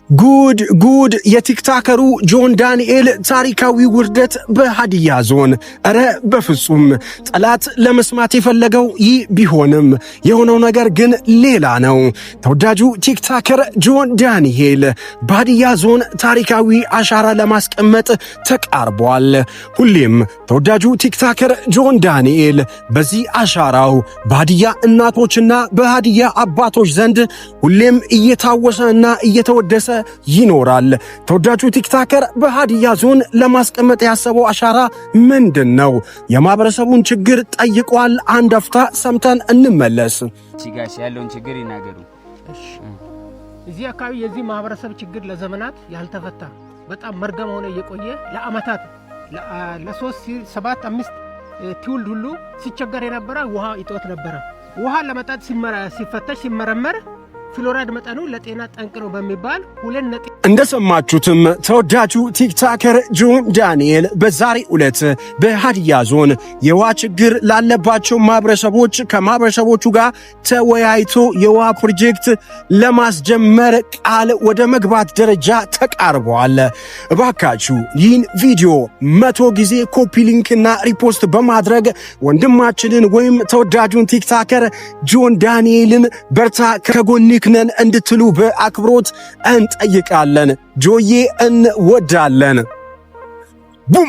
ጉድ ጉድ! የቲክታከሩ ጆን ዳንኤል ታሪካዊ ውርደት በሀዲያ ዞን። እረ በፍጹም ጠላት ለመስማት የፈለገው ይህ ቢሆንም የሆነው ነገር ግን ሌላ ነው። ተወዳጁ ቲክታከር ጆን ዳንኤል በሀዲያ ዞን ታሪካዊ አሻራ ለማስቀመጥ ተቃርቧል። ሁሌም ተወዳጁ ቲክታከር ጆን ዳንኤል በዚህ አሻራው በሀዲያ እናቶችና በሀዲያ አባቶች ዘንድ ሁሌም እየታወሰና እየተወደሰ ይኖራል። ተወዳጁ ቲክታከር በሀዲያ ዞን ለማስቀመጥ ያሰበው አሻራ ምንድን ነው? የማህበረሰቡን ችግር ጠይቋል። አንድ አፍታ ሰምተን እንመለስ። ጋሽ ያለውን ችግር ይናገሩ። እዚህ አካባቢ የዚህ ማህበረሰብ ችግር ለዘመናት ያልተፈታ፣ በጣም መርገም ሆነ እየቆየ ለአመታት ለሶስት ሰባት አምስት ትውልድ ሁሉ ሲቸገር የነበረ ውሃ እጦት ነበረ። ውሃ ለመጠጥ ሲፈተሽ ሲመረመር ፍሎራይድ መጠኑ ለጤና ጠንቅ ነው በሚባል 2። እንደሰማችሁትም ተወዳጁ ቲክታከር ጆን ዳንኤል በዛሬ ዕለት በሀዲያ ዞን የውሃ ችግር ላለባቸው ማህበረሰቦች ከማህበረሰቦቹ ጋር ተወያይቶ የውሃ ፕሮጀክት ለማስጀመር ቃል ወደ መግባት ደረጃ ተቃርበዋል። እባካችሁ ይህን ቪዲዮ 100 ጊዜ copy link ና repost በማድረግ ወንድማችንን ወይም ተወዳጁን ቲክታከር ጆን ዳንኤልን በርታ፣ ከጎንህ ነን እንድትሉ በአክብሮት እንጠይቃለን። ጆዬ እንወዳለን። ቡም።